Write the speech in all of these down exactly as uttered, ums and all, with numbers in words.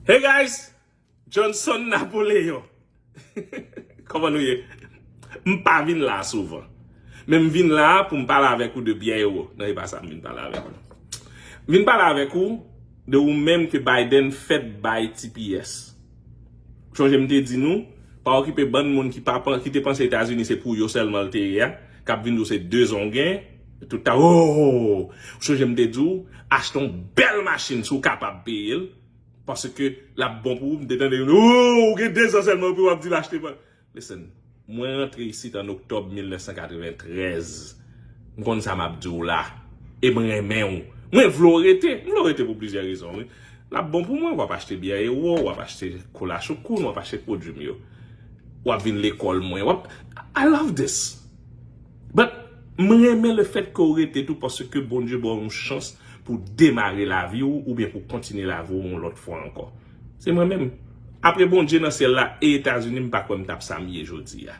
Hey guys, Johnson Napoleon. Kòman nou ye? M pa vin la souvan. Men m vin la pou m pale avèk ou de Pierre Hérault. Non, e pa sa m vin pale avèk ou. M vin pale avèk ou de ou menm ke Biden fèk bay T P S. Sonje m te di nou, pa okipe bann moun ki pa pan- ki te panse Etazini se pou yo sèlman l te ye a, k ap vin di w se de zon w gen, tout ta, oh! Sonje m te di w, achte yon bèl machin si w kapab peye l, paske l ap bon pou ou. M te tande, oh, ou gen de zon sèlman epi w ap di l achte pa. Listen, mwen rantre isit an oktòb mil nèf san katreventrèz. M konn sa m ap di w la. E mwen renmen w. Mwen vle w rete. M vle w rete pou plizyè rezon, wi. L ap bon pou mwen, w ap achte byè Hérault, w ap achte kola Choukoun, w ap achte pwodui m yo. W ap vin lekòl mwen. W ap, I love this. But, mwen renmen lefèt ke w rete tou paske Bondye ba w yon chans pou demare lavi w oubyen pou kontinye lavi w yon lòt fwa ankò. Se mwen menm. Apre Bondye nan syèl la e Etazini, m pa kwè m t ap sa m ye jodi a.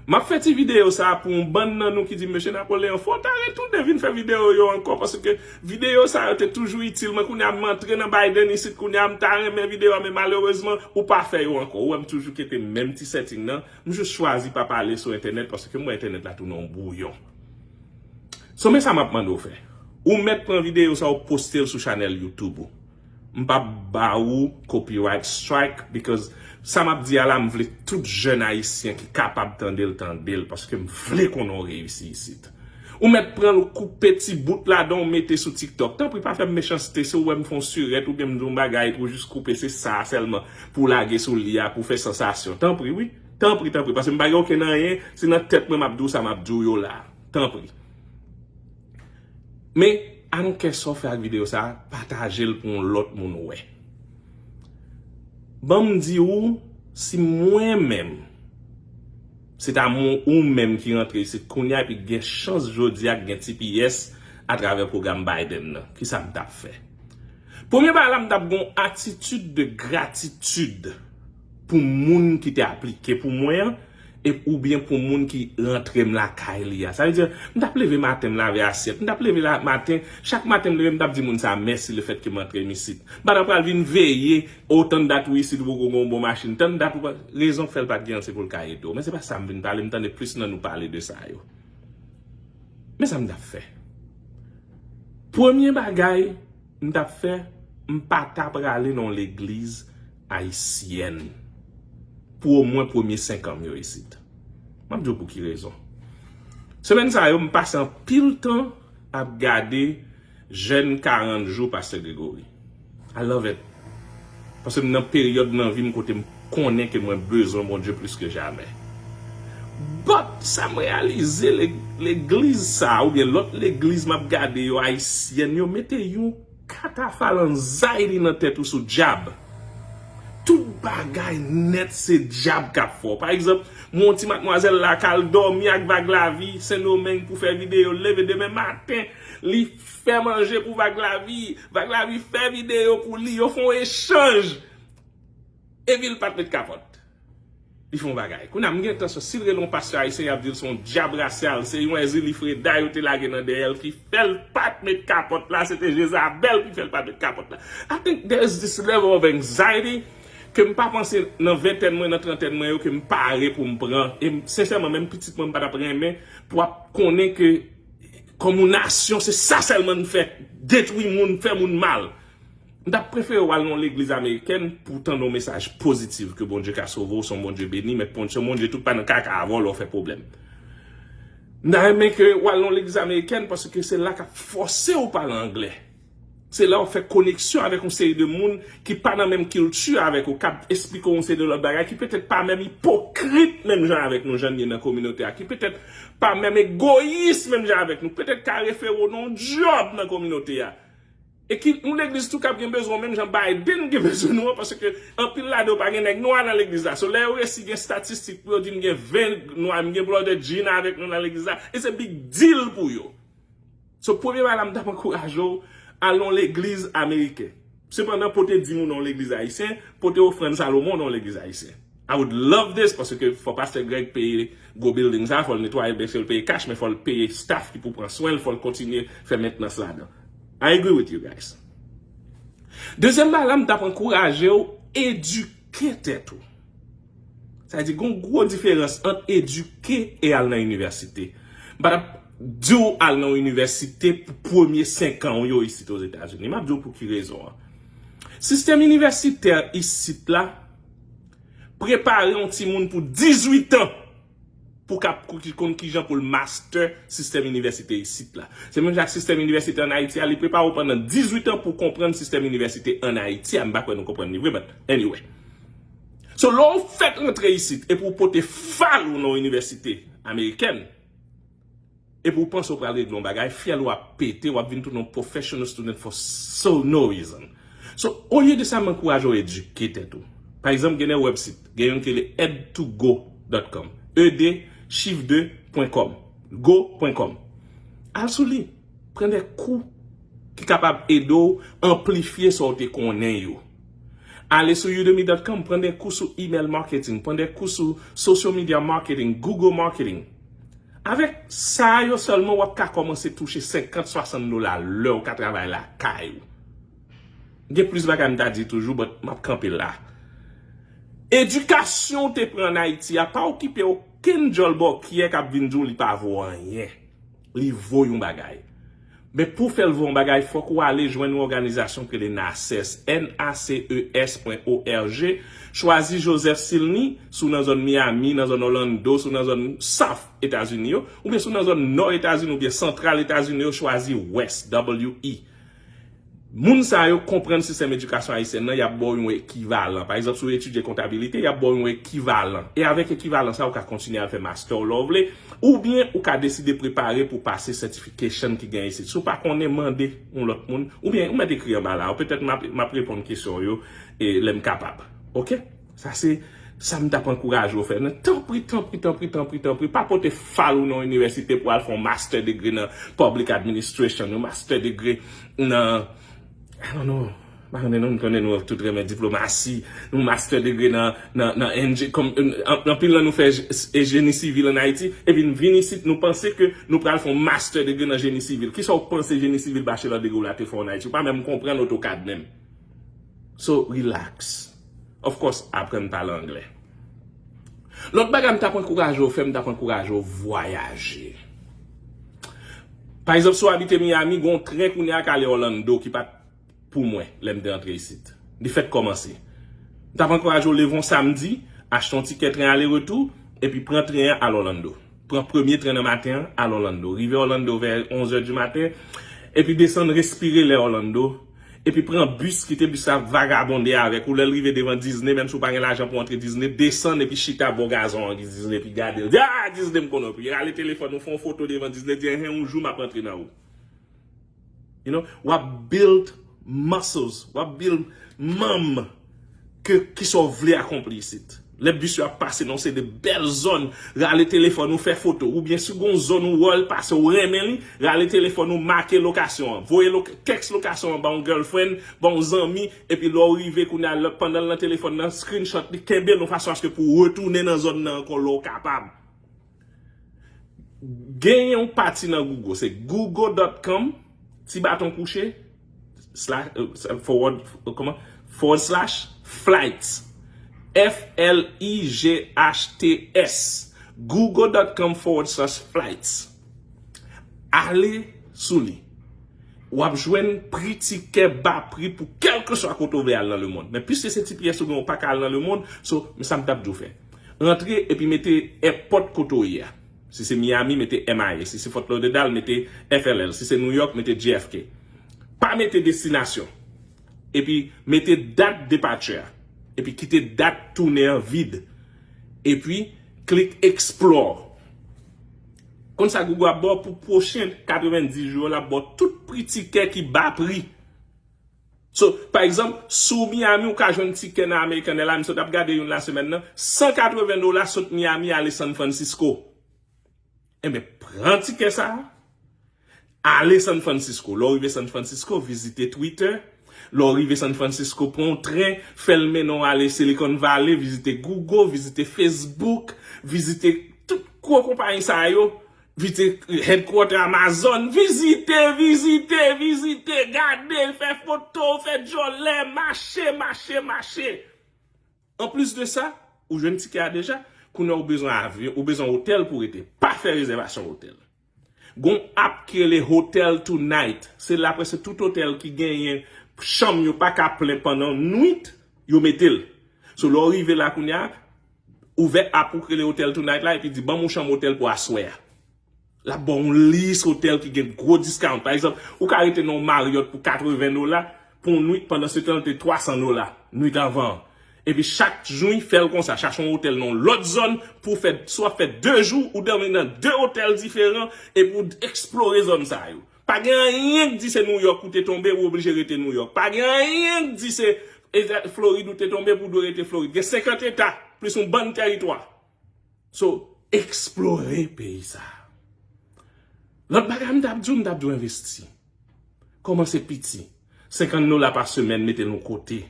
M ap fè ti videyo sa a pou yon bann nan nou ki di, "Mesye Napoleon, fò w ta retounen vin fè videyo yo ankò, paske videyo sa yo te toujou itil mwen. Kounye a m antre nan Biden isit, kounye a m ta renmen videyo a, men malerezman, ou pa fè yo ankò." Ou wè m toujou kete menm ti setting nan. M jis chwazi pa pale sou entènèt, paske m wè entènèt la tounen yon bwouyon. So, men sa m ap mande w fè. Ou mèt pran videyo sa, ou poste l sou chanèl YouTube ou. M p ap ba ou copyright strike, because sa m ap di a la, m vle tout jèn ayisyen ki kapab tande l, tande l, paske m vle konnen w reyisi isit. Ou mèt pran l, ou koupe ti bout ladan, ou mete sou TikTok. Tanpri, pa fè m mechanste, si w wè m fè yon sirèt oubyen m di yon bagay, ou jis koupe, se sa sèlman pou w lage sou li a, pou w fè sansasyon. Tanpri, wi. Tanpri, tanpri, paske m pa gen okenn anyen, se nan tèt mwen m ap di w sa m ap di w yo la. Tanpri. Men, I don't care sa w fè ak videyo sa, pataje l pou yon lòt moun wè. Ban m di w, si mwen menm, se ta mwen ou menm ki rantre isit kounye a epi gen chans jodi a gen T P S atravè pwogram Biden nan, kisa m t ap fè? Premye bagay la, m t ap gen yon atitid de gratitid pou moun ki te aplike pou mwen an, e, oubyen pou moun ki rantre m lakay li a. Sa vle di, m t ap leve maten, m lave asyèt. M t ap leve la maten, chak maten m leve, m t ap di moun sa a mèsi lefètke m rantre m isit. M pa t ap pral vin veye, o, tann dat ou isit, ou poko gen yon bon machin, tann dat ou pa, rezon k fè l pa t gen an, se pou l ka ede w. Men se pa sa m vin pale, m tande plis nan nou pale de sa yo. Men sa m t ap fè. Premye bagay, m t ap fè, m pa ta prale nan yon legliz ayisyèn pou omwen premye senk an m yo isit. M ap di w pou ki rezon. Semèn sa yo, m pase anpil tan ap gade jèn karant jou Pastè Gregory. I love it. Paske m nan peryòd nan vi m kote m konnen ke mwen bezwen Bondye plis ke jamè. But, sa m reyalize, le-, legliz sa a, oubyen lòt legliz m ap gade yo, ayisyèn, yo mete yon katafal anxiety nan tèt ou sou dyab. Tout bagay nèt se dyab k ap fè w. Pa egzanp, mwen yon ti madmwazèl la k al dòmi ak Vag Lavi, Sendomeng pou fè videyo, leve demen maten, li fè manje pou Vag Lavi, Vag Lavi fè videyo pou li, yo fè yon echanj. Epi l pa t met kapòt. Li fè yon bagay. Kounye a, m gen entansyon, si l rele yon pastè ayisyen, y ap di l se yon dyab rasyal, se yon Èzili Freda yo te lage nan dèyè l ki fè l pa t met kapòt la, se te Jezabèl ki fè l pa t met kapòt la. I think there is this level of anxiety ke m pa panse nan ventèn mwen, nan trantèn mwen yo, ke m pare pou m pran. E m, sensèman, menm pitit mwen, m pa t ap renmen pou ap konnen ke kòm yon nasyon, se sa sèlman n fè, detwi moun, fè moun mal. M t ap prefere w al nan yon legliz amerikèn pou w tande yon mesaj pozitif ke Bondye ka sove w, se yon Bondye beni, men pon-, se yon Bondye tou pa nan kaka avè w lè w fè pwoblèm. M ta renmen ke w al nan yon legliz amerikèn paske se la k ap fòse w pale anglè. Se la w fè koneksyon avèk yon seri de moun ki pa nan menm kilti avèk ou, k ap esplike w yon seri de lòt bagay, ki petèt pa menm ipokrit menm jan avèk nou, jan n ye nan kominote a, ki petèt pa menm egoyis menm jan avèk nou, petèt ka refere w nan yon djòb nan kominote a. E ki yon legliz tou k ap gen bezwen w menm jan Biden gen bezwen nou an, paske anpil ladan yo pa gen nèg nwa nan legliz la. So, lè yo resi gen estatistik pou yo di m gen ven nwa, m gen Brother Gene avèk nou nan legliz la, it's a big deal pou yo. So, premye bagay la, m t ap ankouraje w al nan yon legliz ameriken. Sepandan, pote dim ou nan yon legliz ayisyen, pote ofrann Salomon nan yon legliz ayisyen. I would love this, paske fò Pastè Greg peye gwo building sa, fò l netwaye, byensi l peye cash, men fò l peye staff ki pou pran swen l, fò l kontinye fè mentnans ladan. I agree with you guys. Dezyèm bagay la, m t ap ankouraje w edike tèt ou. Sa vle di, gen yon gwo diferans ant edike e al nan inivèsite. M pa t ap di w al nan yon inivèsite pou premye senk an w yo isit Ozetazini. M ap di w pou ki rezon an. Sistèm inivèsitè isit la prepare yon timoun pou dizuit an pou k ap konn kijan pou l master sistèm inivèsite isit la. Se menm jan ak sistèm inivèsite ann Ayiti a, li prepare w pandan dizuit an pou w konprann sistèm inivèsite ann Ayiti a. M pa kwè nou konprann li vre, but anyway. So, lè w fèk rantre isit epi w pote fal ou nan yon inivèsite amerikèn, epi w panse w pral regle yon bagay, fyèl ou ap pete, w ap vin tounen yon professional student for so no reason. So, olye de sa, m ankouraje w edike tèt ou. Pa egzanp, gen de website, gen youn ki rele ed to go dot com, E D chif de pwen kòm, go pwen kòm. Al sou li, pran de kou ki kapab ede w anplifye sa w te konnen yo. Ale sou udemy dot com, pran de kou sou email marketing, pran de kou sou social media marketing, Google marketing. Avèk sa yo sèlman, w ap ka kòmanse touche senkant, swasant dola lè w ka travay lakay ou. Gen plis bagay m ta di toujou, but m ap kanpe la. Edikasyon w te pran ann Ayiti a pa okipe okenn djòl bòkyè k ap vin di w li pa vo anyen. Li vo yon bagay. Men pou w fè l vo yon bagay, fòk ou ale jwenn yon òganizasyon ki rele NACES, N A C E S pwen O R G. Chwazi Joseph Silny, si w nan zòn Miami, nan zòn Orlando, si w nan zòn South Etazini yo, oubyen si w nan zòn Nò Etazini oubyen Santral Etazini yo, chwazi West, W E. Moun sa yo konprann sistèm edikasyon ayisyen nan, y ap ba w yon ekivalan. Pa egzanp, si w etidye kontabilite, y ap ba w yon ekivalan. E avèk ekivalan sa, ou ka kontinye al fè master w lè w vle, oubyen ou ka deside prepare pou w pase certification ki gen isit. Si w pa konnen, mande yon lòt moun, oubyen ou mèt ekri anba la. Petèt m ap, m ap reponn kesyon w yo, e, lè m kapab. Oke? Sa se sa m t ap ankouraje w fè. Men tanpri, tanpri, tanpri, tanpri, tanpri, pa pote fal ou nan yon inivèsite pou al fè yon master degree nan public administration, yon master degree nan, I don't know, m pa konnen non, m konnen nou tout renmen diplomasi, yon master degree nan, nan, nan enje-, kòm, an-, anpil nan nou fè je-, e jeni sivil ann Ayiti, epi n vin isit, nou panse ke nou pral fè yon master degree nan jeni sivil. Kisa w panse jeni sivil bachelor degree w la te fè w ann Ayiti? Ou pa menm konprann AutoCAD menm. So, relax. Of course, aprann pale anglè. Lòt bagay m t ap ankouraje w fè, m t ap ankouraje w vwayaje. Pa egzanp, si w abite Miami, gen yon tren kounye a k ale Orlando ki pa t pou mwen lè m te antre isit. Li fèk kòmanse. M t ap ankouraje w leve yon samdi, achte yon tikè tren ale retou, epi pran tren an al Orlando. Pran premye tren nan maten an, al Orlando. Rive Orlando vè onz è di maten, epi desann, respire lè Orlando, epi pran bis, kite bis la vagabonde avèk ou. Lè l rive devan Disney, menm si w pa gen lajan pou antre Disney, desann epi chita bò gazon an ki Disney, epi gade l. Di, "Ah, Disney m konnen w." Epi rale telefòn ou, fè yon foto devan Disney, di, "Enhen, yon jou m ap antre nan ou." You know, w ap build muscles, w ap build manm ke, ki sa w vle akonpli isit. Lè bis yo ap pase nan yon seri de bèl zòn, rale telefòn ou, fè foto, oubyen si w gen yon zòn ou wè l pase, ou renmen li, rale telefòn ou, make lokasyon an, voye lo-, tèks lokasyon an ba yon girlfriend, ba yon zanmi, epi lè w rive kounye a, lè, pandan l nan telefòn nan, screenshot li, kenbe l yon fason aske pou w retounen nan zòn nan ankò lè w kapab. Gen yon pati nan Google, se google dot com, ti baton kouche, slash, euh, forward, euh, kòman? Forward slash flights. F L I G H T S. google dot com forward slash flights. Ale sou li. W ap jwenn pri tikè ba pri pou kèlkeswa kote w vle al nan lemonn. Men piske se T P S ou gen, ou pa ka al nan lemonn, so, men sa m t ap di w fè. Rantre epi mete airport kote w ye a. Si se Miami, mete M I A. Si se Fort Lauderdale, mete F L L. Si se New York, mete J F K. Pa mete destinasyon. Epi mete dat departure a. Epi kite dat tounen an vid. Epi klik explore. Konn sa Google ap ba w pou pwochen katrevenndis jou yo, l ap ba w tout pri tikè ki ba pri. So, pa egzanp, si w Miami, ou ka jwenn tikè nan American Airlines, m sot ap gade youn la semèn nan, san katreven dola sot Miami ale San Francisco. Enben, pran tikè sa a, ale San Francisco. Lè w rive San Francisco, vizite Twitter. Lè w rive San Francisco, pran yon tren, fè l mennen w ale Silicon Valley, vizite Google, vizite Facebook, vizite tout gwo konpayi sa yo. Vizite headquarter Amazon, vizite, vizite, vizite, gade, fè foto, fè djòlè, mache, mache, mache. Anplis de sa, ou jwenn tikè a deja, kounye a ou bezwen avyon, ou bezwen otèl pou rete. Pa fè rezèvasyon otèl. Gon app ki rele Hotel Tonight. Se la prèske tout otèl ki genyen chanm yo pa ka plen pandan nwit, yo mete l. So, lè w rive la kounye a, ouvè app ou ki rele Hotel Tonight la, epi di, ban m yon chanm otèl pou aswè a. L ap ba w yon lis otèl ki gen gwo discount. Pa egzanp, ou ka rete nan yon Marriott pou katreven dola pou yon nwit, pandan se tan l te twa san dola nwit anvan an. Epi chak jou, fè l konsa, chache yon otèl nan yon lòt zòn pou w fè, si w ap fè de jou, ou dòmi nan de otèl diferan epi w eksplore zòn sa yo. Pa gen anyen k di se New York ou te tonbe, ou oblije rete New York. Pa gen anyen k di se Eta, Florid ou te tonbe pou w dwe rete Florid. Gen senkant eta, plis yon bann tèritwa. So, eksplore peyi sa a. Lòt bagay m t ap di w, m t ap di w envesti. Kòmanse piti. Senkant dola pa semèn, mete l yon kote.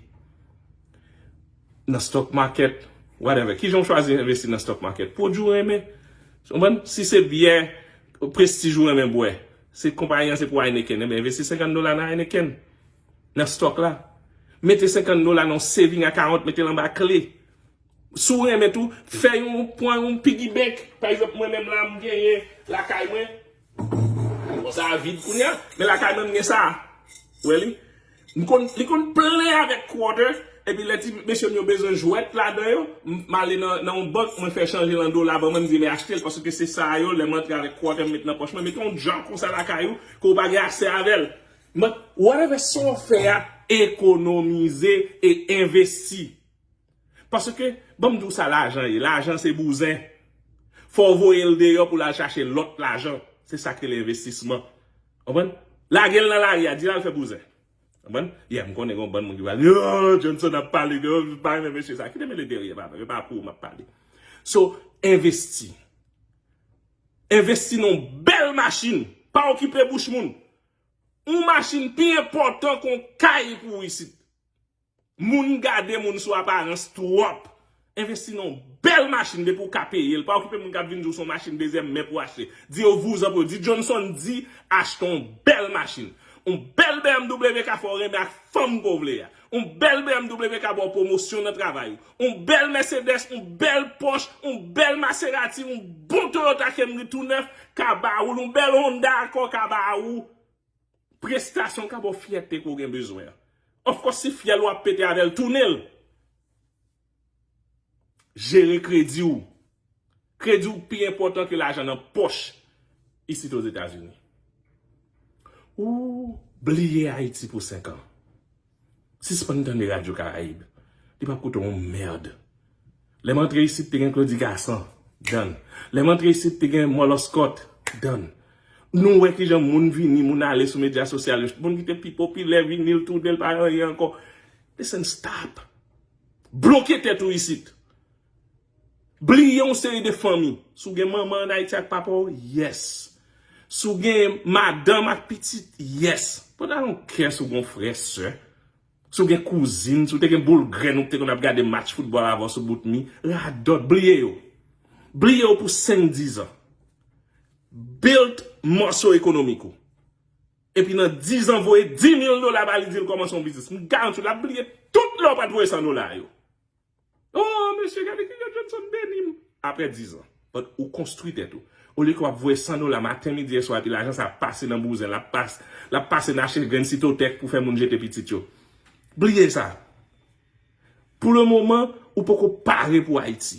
Nan stock market, whatever. Kijan w chwazi envesti nan stock market? Pwodui w renmen. Ou konprann? Si se byè Prestige ou renmen bwè, se konpayi an se pou Heineken, enben envesti senkant dola nan Heineken. Nan stock la. Mete senkant dola nan yon saving account, mete l anba kle. Si w renmen tou, fè yon, pran yon piggy bank. Pa egzanp, mwen menm la, m genyen lakay mwen. Bon, sa a vid kounye a, men lakay mwen, m gen sa a. Ou wè li? M konn, li konn plen avèk quarter, epi lè ti mesye m yo bezwen jwèt ladan yo, m, m ale nan, nan yon bank, mwen fè chanje l an dola, ban mwen, m di, "Men achte l," paske se sa yo, lè m antre avèk quarter, m met nan pòch mwen, mete yon djòb konsa lakay ou, ke w pa gen aksè avè l. Mwen, whatever sa w fè a, ekonomize e envesti. Paske, ban m di w sa lajan ye. Lajan se bouzen. Fò w voye l deyò pou l al chache lòt lajan. Se sa k rele envestisman. Konprann? Lage l nan lari a, di l al fè bouzen. Konprann? Yeah, m konnen gen yon bann moun ki va di, "Oh, Johnson ap pale, oh, m pa renmen mesye sa." Kite m rele dèyè, papa. E pa pou ou m ap pale. So, envesti. Envesti nan yon bèl machin. Pa okipe bouch moun. Yon machin pi enpòtan ke yon kay pou w isit. Moun gade moun sou aparans twòp. Envesti nan yon bèl machin depi w ka peye l. Pa okipe moun k ap vin di w se yon machin dezyèm men pou w achte. Di yo vouzan pou yo. Di Johnson di achte yon bèl machin. Yon bèl B M W ka fè w renmen ak fanm ke w vle a. Yon bèl B M W ka ba w pwomosyon nan travay ou. Yon bèl Mercedes, yon bèl Porsche, yon bèl Maserati, yon bon Toyota Camry tou nèf ka ba ou l. Yon bèl Honda Accord ka ba ou prestasyon, ka ba w fyète ke w gen bezwen an. Of course, si fyèl ou ap pete avè l, tounen l. Jere kredi w. Kredi w pi enpòtan ke lajan nan pòch isit Ozetazini. Ou bliye Ayiti pou senk an. Sispann tande Radyo Karayib. Li p ap koute w yon mèd. Lè m antre isit, te gen Claudy Gassant. Done. Lè m antre isit, te gen Mòlòskòt. Done. Nou wè kijan moun vini, moun ale sou medya sosyal yo. Moun ki te pi popilè vini, l tounen, l pa anyen ankò. Listen, stop. Bloke tèt ou isit. Bliye yon seri de fanmi. Si w gen manman ann Ayiti ak papa w, yes. Si w gen madanm ak pitit, yes. But I don't care si w gen yon frè, sè. Si w gen kouzin, si w te gen boul grenn ou te konn ap gade match foutbòl avè w sou bout mi, radòt, bliye yo. Bliye yo pou senk, diz an. Build mòso ekonomik ou. Epi nan diz an, voye dis mil dola ba li, di l kòmanse yon biznis. M garanti w, l ap bliye tout lè w pa t voye san dola yo. Oh, mesye, gade kijan Johnson beni m. Apre diz an. But ou konstwi tèt ou. Olye ke w ap voye san dola maten, midi, e swa, epi lajan sa ap pase nan bouzen, l ap pas-, l ap pase nan achte grenn sitotèk pou fè moun jete pitit yo. Bliye sa. Pou le moman, ou poko pare pou Ayiti.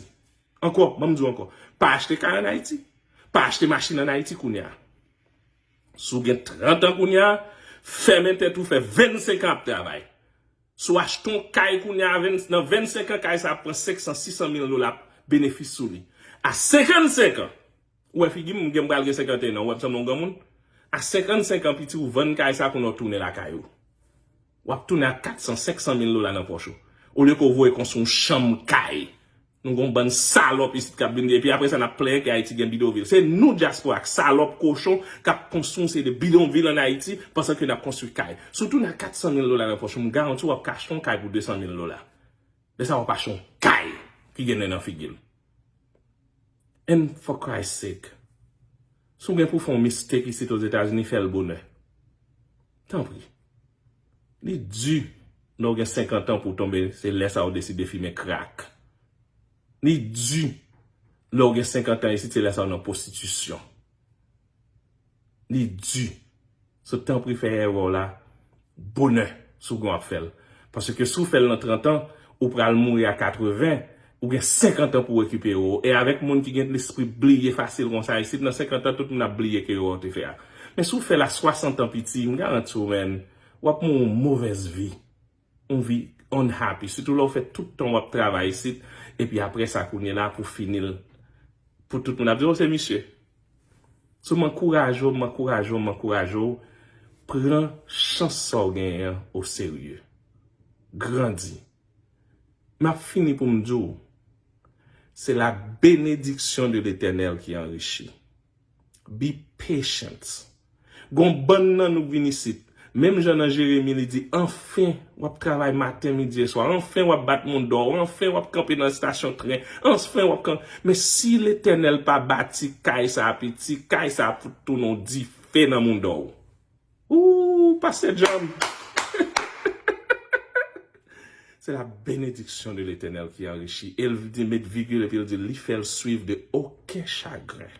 Ankò, ban m di w ankò. Pa achte kay ann Ayiti. Pa achte machin ann Ayiti kounye a. Si w gen trant an kounye a, fèmen tèt ou, fè vennsenk an ap travay. Si w achte yon kay kounye a, venn-, nan vennsenk an, kay sa ap pran senk san, sis san mil dola benefis sou li. A senkannsenk an, ou wè figi m, m gen, m pral gen senkanteyen an, ou wè m sanble yon granmoun? A senkannsenk an, piti, ou vann kay sa kounye a, w tounen lakay ou. W ap tounen ak kat san, senk san mil dola nan pòch ou. Olye ke w voye konstwi yon chanm kay. Nou gen yon bann salòp isit k ap vin, epi apre sa, n ap plenyen ke Ayiti gen bidonvil. Se nou, dyaspora, ak salòp kochon k ap konstwi yon seri de bidonvil ann Ayiti, pandan ke n ap konstwi kay. Si w tounen ak kat san mil dola nan pòch ou, m garanti w ap ka achte yon kay pou de san mil dola. Lè sa, w ap achte yon kay ki gen nen nan figi l. And for Christ's sake, Si w gen pou fè yon mistake isit Ozetazini, fè l bonè. Tanpri. Li di, lè w gen senkant an pou w tonbe, se lè sa w deside fimen krak. Li di, lè w gen senkant an isit, se lè sa w nan pwostitisyon. Li di. So, tanpri fè erè w la bonè si w gen w ap fè l. Paske si w fè l nan trant an, ou pral mouri a katreven, ou gen senkant an pou w rekipere w. E avèk moun ki gen lespri bliye fasil konsa isit, nan senkant an, tout moun ap bliye ke erè w te fè a. Men si w fè l a swasant an piti, m garanti w, man, w ap mouri yon movèz vi. Yon vi unhappy. Sitou lè w fè tout tan w ap travay isit, epi apre sa, kounye la, pou fini l, pou tout moun ap di, "O, se misye." So, m ankouraje w, m ankouraje w, m ankouraje w, pran chans sa w genyen an oserye. Grandi. M ap fini pou m di w, se la bénédiction de l'Éternel qui enrichit. Be patient. Gon bann nan nou k vin isit. Menm jan nan Jeremi, li di, "Anfen, w ap travay maten, midi e swa. Anfen, w ap bat moun dò. Anfen, w ap kanpe nan estasyon tren. Anfen, w ap kanpe." Men si Letènèl pa bati kay sa a piti, kay sa a fout tounen yon dife nan moun dò w. Ooh, Pastor John. C'est la bénédiction de l'Éternel qui enrichit. E l di, met vigil, epi l di, li fè l swiv de okenn chagren.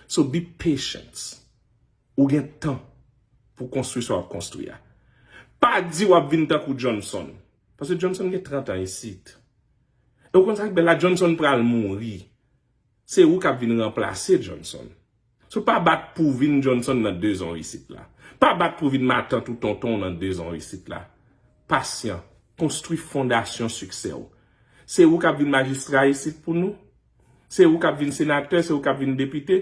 So be patient. Ou gen tan pou konstwi sa w ap konstwi a. Pa di w ap vin tankou Johnson. Paske Johnson gen trant an isit. E w konn sa k bèl la, Johnson pral mouri. Se ou k ap vin ranplase Johnson. So pa bat pou w vin Johnson nan de zan w isit la. Pa bat pou w vin matant ou tonton w nan de zan w isit la. Pasyan, konstwi fondasyon siksè w. Se ou k ap vin majistra isit pou nou. Se ou k ap vin senatè, se ou k ap vin depite.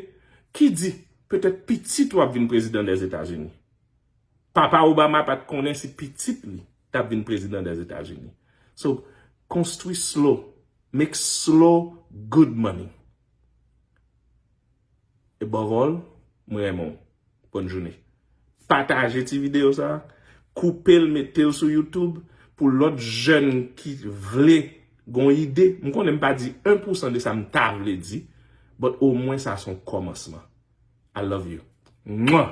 Ki di, petèt pitit ou ap vin prezidan dèzetazini. Papa Obama pa t konnen si pitit li t ap vin prezidan dèzetazini. So, konstwi slow, make slow good money. Above all, mwen renmen w. Bòn jounen. Pataje ti videyo sa a, koupe l, mete l sou YouTube pou lòt jèn ki vle gon ide. M konnen m pa di en pou san de sa m ta vle di, but omwen sa se yon kòmansman. I love you. Mwa!